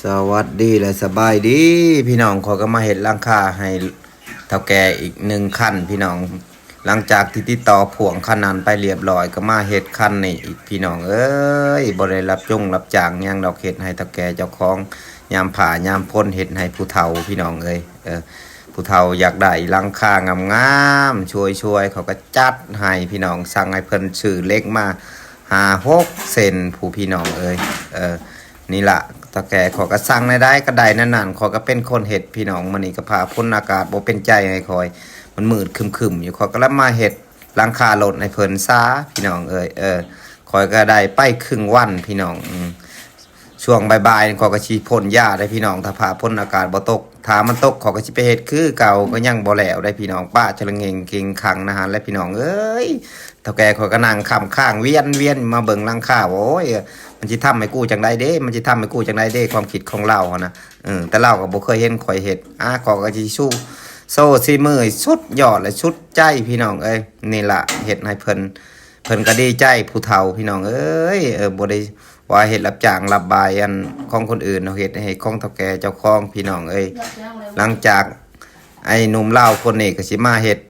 ສະຫວັດດີ ແລະ ສະບາຍດີພີ່ນ້ອງ. ຂ້ອຍກໍມາເຮັດຫຼັງຄາໃຫ້ເຖົ້າແກ່ອີກໜຶ່ງຄັນພີ່ນ້ອງ. ຫຼັງຈາກທີ່ຕິດຕໍ່ພວງຄັນນັ້ນໄປລຽບລ້ອຍ ກໍມາເຮັດຄັນນີ້ອີກພີ່ນ້ອງເອີຍ. ບໍ່ໄດ້ຮັບຈົງຮັບຈ້າງຫຍັງດອກ ເຮັດໃຫ້ເຖົ້າແກ່ເຈົ້າຂອງ ຍາມຟ້າຍາມຝົນ ເຮັດໃຫ້ຜູ້ເຖົ້າພີ່ນ້ອງເອີຍ. ເອີ ຜູ້ເຖົ້າຢາກໄດ້ຫຼັງຄາງາມໆ ສວຍໆ ເຂົາກໍຈັດໃຫ້ພີ່ນ້ອງ. ສັ່ງໃຫ້ເພິ່ນຊື້ເຫຼັກມາຫ້າຫົກເສັ້ນ ຜູ້ພີ່ນ້ອງເອີຍ. ເອີ ນີ້ລະ ເຖົ້າແກ່ຂ້ອຍກໍສັ່ງແນວໃດກໍໄດ້ແນວນັ້ນ. ຂ້ອຍກໍເປັນຄົນເຮັດພີ່ນ້ອງ. ມື້ນີ້ກໍຟ້າຝົນອາກາດບໍ່ເປັນໃຈໃຫ້ຂ້ອຍ ມັນມືດຄຶມໆຢູ່. ຂ້ອຍກໍລະມາເຮັດຫຼັງຄາລົດໃຫ້ເພິ່ນຊາພີ່ນ້ອງເອີຍ. ເອີ ຂ້ອຍກໍໄດ້ໄປຄຶ່ງວັນພີ່ນ້ອງ. ອືມ ຊ່ວງບ່າຍໆ ຂ້ອຍກໍຊິພົ່ນຢາໄດ໋ພີ່ນ້ອງ ຖ້າຟ້າຝົນອາກາດບໍ່ຕົກ. ຖ້າມັນຕົກ ຂ້ອຍກໍຊິໄປເຮັດຄືເກົ່າ ກໍຍັງບໍ່ແລ້ວໄດ໋ພີ່ນ້ອງ. ປະຈະລະເງງເກັງຄັງນະຫັ້ນແຫຼະພີ່ນ້ອງເອີຍ. ເຖົ້າແກ່ຂ້ອຍກໍນັ່ງຄ້າງໆ ວຽນໆ ມາເບິ່ງຫຼັງຄາ. ໂອ້ຍ ມັນຊິທຳໃຫ້ກູຈັ່ງໃດເດ້ ມັນຊິທຳໃຫ້ກູຈັ່ງໃດເດ້ ຄວາມຄິດຂອງລາວຫັ້ນນະ. ເອີ ແຕ່ລາວກໍບໍ່ເຄີຍເຫັນຂ້ອຍເຮັດ. ອາ ຂ້ອຍກໍຊິສູ້ ໂຊສີມືສຸດຍອດ ແລະ ສຸດໃຈພີ່ນ້ອງເອີຍ. ນີ້ລະ ເຮັດໃຫ້ເພິ່ນ ເພິ່ນກໍດີໃຈ ຜູ້ເຖົ້າພີ່ນ້ອງເອີຍ. ເອີ ບໍ່ໄດ້ວ່າເຮັດຮັບຈ້າງຮັບບາຍອັນຂອງຄົນອື່ນເນາະ ເຮັດໃຫ້ຂອງເຖົ້າແກ່ເຈົ້າຂອງພີ່ນ້ອງເອີຍ. ຫຼັງຈາກໄອ້ໜຸ່ມລາວຄົນນີ້ກໍຊິມາເຮັດ